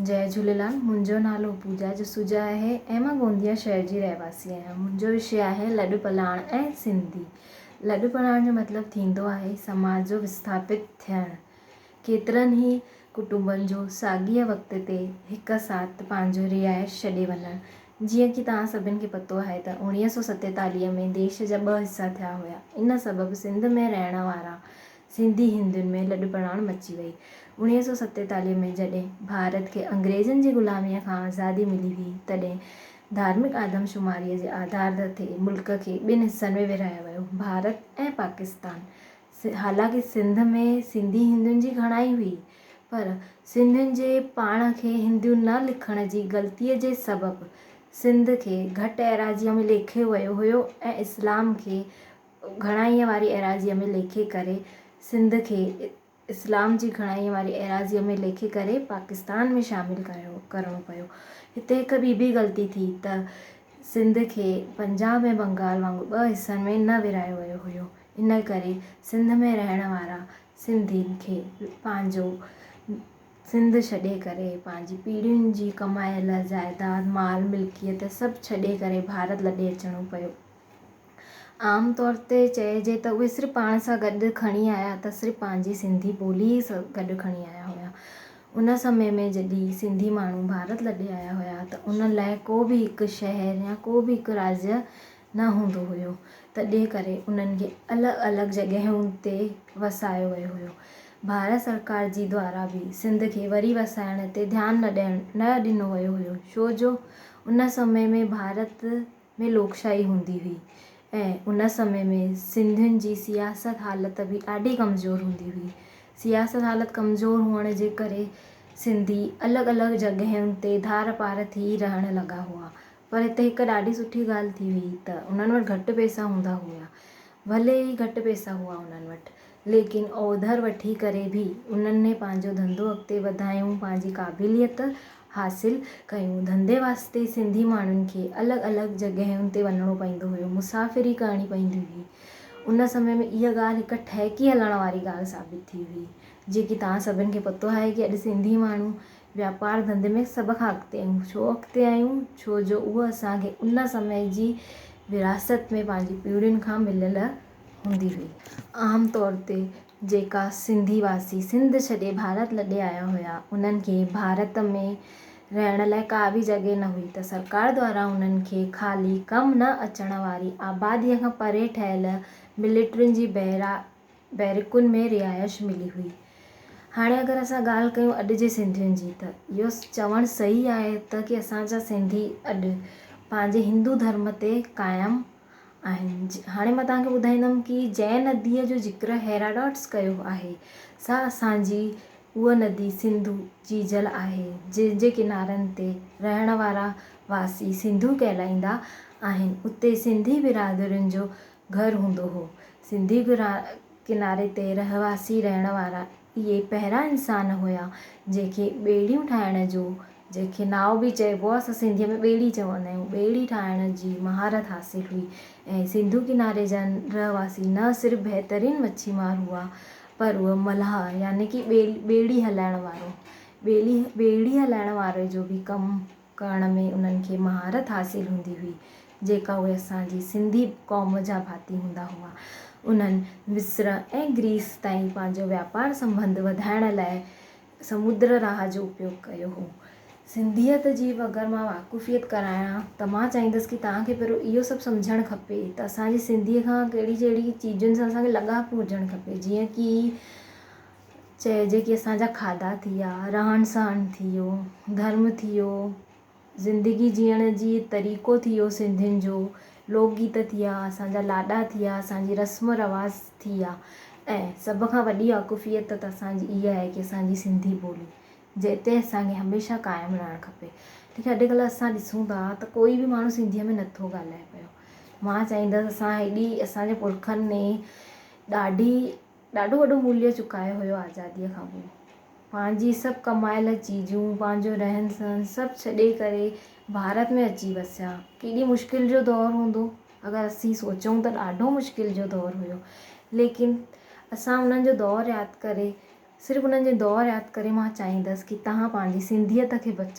جئي جهوليلال، منهنجو نالو پوجا جسوجا آهي ۽ مان گونديا شهر جي رهواسي آهيان. منهنجو وشي آهي لڏ پلاڻ ۽ سنڌي. لڏ پلاڻ جو مطلب ٿيندو آهي سماج جو وسٿاپت ٿيڻ. ڪيترن ئي ڪٽنبن جو ساڳئي وقت تي هڪ ساٿ پنهنجو رهائش ڇڏي وڃڻ. جيئن ڪي توهان سڀن کي پتو آهي ته 1947 ۾ ديش جا ٻه حصا ٿيا هيا. ان سبب سنڌ ۾ رهڻ وارا سنڌي هندن ۾ لڏپلاڻ مچي وئي. 1947 ۾ جڏهن ڀارت کي انگريزن جي غلاميء کان آزادي ملي هئي، تڏهن ڌارمڪ آدمشماريء جي آڌار تي ملڪ کي ٻن حصن ۾ ورهايو ويو، ڀارت ۽ پاڪستان. حالانڪه سنڌ ۾ سنڌي هندن جي گهڻائي هئي، پر سنڌين جي پاڻ کي هندو نه لکڻ جي غلطيء جي سبب سنڌ کي گهٽ ايراضيء ۾ ليکيو ويو هيو ۽ اسلام کي گهڻائيء واري ايراضيء ۾ ليکي ڪري سنڌ کي اسلام جي گهڻائيء واري ايراضيء ۾ ليکي ڪري پاڪستان ۾ شامل ڪيو ڪرڻو پيو. هتي هڪ ٻي به غلطي ٿي ته سنڌ کي پنجاب ۽ بنگال وانگر ٻه حصن ۾ نه ورهايو ويو هيو. ان ڪري سنڌ ۾ رهڻ وارا سنڌين کي پنهنجو سنڌ ڇڏي ڪري پنهنجي پيڙهين جي ڪمايل جائداد، مال ملڪيت سڀ ڇڏي ڪري ڀارت لڏي اچڻو پيو. عام طور تي چئجي ته اهي صرف پاڻ سان گڏ کڻي آيا ته صرف پنهنجي سنڌي ٻولي ئي گڏ کڻي آيا هيا. ان سمي ۾ جڏهن سنڌي ماڻهو ڀارت لڏي آيا هيا ته انهن لاء ڪو به هڪ شهر يا ڪو به هڪ راجيه نه هوندو هيو تڏهن ڪري انهن کي الڳ الڳ جڳهين تي وسايو ويو هيو. ڀارت سرڪار جي دوارا به سنڌ کي وري وسائڻ تي ڌيان نه ڏيڻ نه ڏنو ويو هيو ڇو جو ان سمي ۾ ڀارت ۾ لوڪشاهي هوندي هئي ۽ ان سمي ۾ سنڌين جي سياست حالت به ڏاڍي ڪمزور هوندي هئي. سياست حالت ڪمزور هئڻ جي ڪري سنڌي الڳ الڳ جڳهين تي ڌار پار ٿي رهڻ لڳا هئا. پر هتي هڪ ڏاڍي سٺي ڳالهه ٿي هئي ته انهن وٽ گهٽ پئسا هوندا هيا. ڀلي ئي گهٽ پئسا هئا انهن وٽ ليڪن اوڌر وٺي ڪري به انهن ني پنهنجو ڌنڌو اڳتي وڌايون پنهنجي قابليت حاصل ڪيون. ڌنڌي واسطي سنڌي ماڻهن کي الڳ الڳ جڳهين تي وڃڻو پوندو هيو مسافري ڪرڻي پوندي هئي. ان سمي ۾ اها ڳالهه هڪ ٺهڪي هلڻ واري ڳالهه ثابت ٿي هئي. جيڪي توهان سڀن کي پتو آهي ڪي اڄ سنڌي ماڻهو واپار ڌنڌي ۾ سڀ کان اڳتي آهيون. ڇو اڳتي آهيون؟ ڇو جو اهو اسان کي ان سمي جي وراثت ۾ پنهنجي پيڙهين کان مليل هوندي هئي. عام طور تي جيڪا سنڌي واسي سنڌ ڇڏي ڀارت لڏي آيا هيا، انهن کي ڀارت ۾ رهڻ لاء ڪا به جڳهه نه هئي ته سرڪار دوارا انهن کي خالي ڪم نه اچڻ واري آباديء کان پري ٺهيل ملٽرين جي بيرا بيرڪن ۾ رهائش ملي هئي. هاڻي اگر اسان ڳالهه ڪيون اڄ جي سنڌين جي ته اهو چوڻ صحيح آهي ته ڪي اسان جا سنڌي اڄ پنهنجي هندو ڌرم تي قائم آهن. هاڻي مان توهان کي ٻڌائيندم ڪي جنهن نديء جو ذڪر هيراڊاٽس ڪيو آهي سا اسان جي اها ندي سنڌو جيجل آهي جنهن جي ڪنارن تي رهڻ وارا واسي سنڌو ڪهلائيندا آهن. اتي سنڌي برادرين جو گهر هوندو هو. سنڌي ڪناري تي رهواسي رهڻ وارا اهي پهريان انسان هيا، جنهن کي ٻيڙيون ٺاهڻ جو، جنهن کي ناو به چئبو آهي، اسان سنڌيء ۾ ٻيڙي چوندا آهيون، ٻيڙي ٺاهڻ جي مهارت حاصل هئي ۽ سنڌو ڪناري جا رهواسي نه صرف بهترين مڇي مار هئا، پر اهي ملاح يعني ڪي ٻيڙي هلائڻ وارو، ٻيڙي هلائڻ واري جو به ڪم ڪرڻ ۾ انهن کي مهارت حاصل هوندي هئي، جيڪا اهي اسان جي سنڌي قوم جا ڀاتي هوندا هئا. انهن مصر ۽ گريس تائين پنهنجو واپار سنٻنڌ وڌائڻ لاء سمنڊ راهه جو اپيوگ ڪيو هو. سنڌيت جي به اگر مان واقفيت ڪرايان ته مان چاهيندس ڪي توهان کي پهريون اهو سڀ سمجهڻ کپي ته اسان جي سنڌيء کان ڪهڙي ڪهڙي چيزن سان اسان کي لڳاءُ هجڻ کپي جيئن ڪي چئجي ڪي اسان جا کاڌا ٿي ويا، رهڻ سهڻ ٿي ويو، ڌرم ٿي ويو، زندگي جيئڻ جي طريقو ٿي ويو سنڌين جو، لوڪ گيت ٿي ويا، اسان جا لاڏا ٿي ويا، اسان جي رسم رواج ٿي ويا ۽ سڀ کان وڏي واقفيت ته اسان جي اها آهي ڪي اسان جي سنڌي ٻولي جنهن تي اسان کي هميشه قائم رهڻ کپي. ليڪن اڄڪلهه اسان ڏسون ٿا ته ڪوئي به ماڻهو سنڌيء ۾ نٿو ڳالهائي پيو. مان چاهيندس اسان هيڏي اسان جي پرکن ني ڏاڍي ڏاڍو وڏو موليه چڪايو هيو آزاديء کان پوء پنهنجي سڀ ڪمايل چيزون پنهنجو رهن سهن سڀ ڇڏي ڪري ڀارت ۾ اچي وسيا ڪيڏي مشڪل جو دور هوندو اگر اسين سوچون ته ڏاڍو مشڪل جو دور هيو ليڪن اسان انهن جو دور ياد ڪري صرف انهن جي دور ياد ڪري مان چاهيندس ڪه توهان پنهنجي سنڌيت کي بچايو.